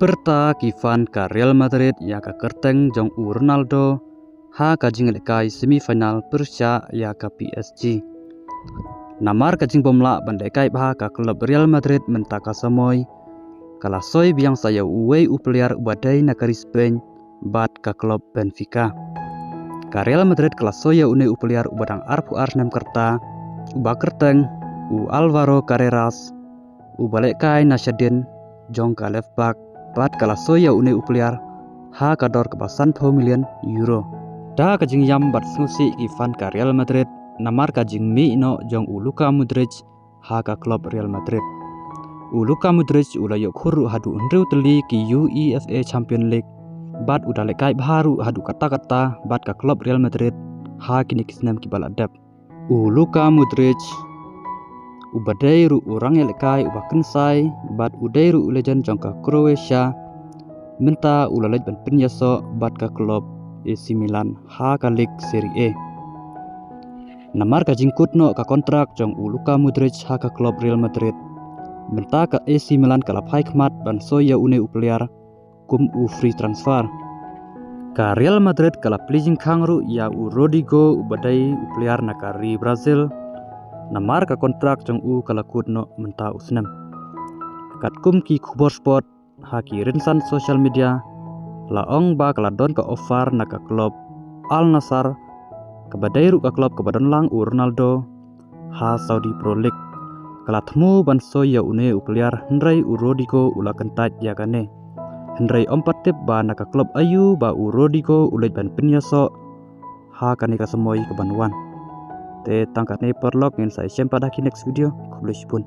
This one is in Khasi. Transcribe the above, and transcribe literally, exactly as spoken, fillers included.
Pyrta ki fan ka Real Madrid ïa ka kyrteng jong u Ronaldo ha ka jingïalehkai semi final pyrshah ïa ka P S G. Namar ka jingbymlah ban lehkai bha ka klub Real Madrid mynta ka samoi, ka la soi biang sa ïa uwei u player uba dei na ka ri Spain bad ka klub Benfica. Ka Real Madrid ka la soi ïa une u player uba dang arphew ar snem ka rta, uba kyrteng u Alvaro Carreras, uba lehkai na shadien jong ka left back, bad ka la soi ïa une u player ha ka dor kaba sanphew million euro. Da ka jingïam bad sngewsih ki fan ka Real Madrid namar ka jingmih noh jong u Luka Modric ha ka klub Real Madrid. U Luka Modric u la ïoh khur ruh haduh hynriew tylli ki UEFA Champions League, bad u da lehkai bha ruh haduh katta katta bad ka klub Real Madrid ha kine ki snem kiba la dep. U Luka Modric, uba dei ruh u rangïalehkai uba kynsai bad u dei ruh u legend jong ka Croatia, mynta u la leit ban pynïasoh bad ka klub A C Milan ha ka League Serie A. Namar ka jingkut noh ka kontrak jong u Luka Modric ha ka klub Real Madrid, mynta ka A C Milan ka la phai khmat ban soi ïa une u player kum u free transfer. Ka Real Madrid ka la plie jingkhang ruh ïa u Rodrygo uba dei u player na ka ri Brazil, namar ka kontrak jong u ka la kut noh mynta u snem. Katkum ki khubor sport ha ki rynsan social media, la ong ba ka la don ka offer na ka klub Al Nassr, kaba dei ruh ka klub kaba don lang u Ronaldo ha Saudi Pro League. Ka la thmu ban soi ïa une u player, hynrei u Rodrygo u la kyntait ïa kane. Hynrei ym pat tip ba na ka klub aïu ba u Rodrygo u leit ban pynïasoh ha kane ka samoi kaban wan. Te tang katne paralok, ngin sa ïashem pat ha ki next video. Khublei shibun.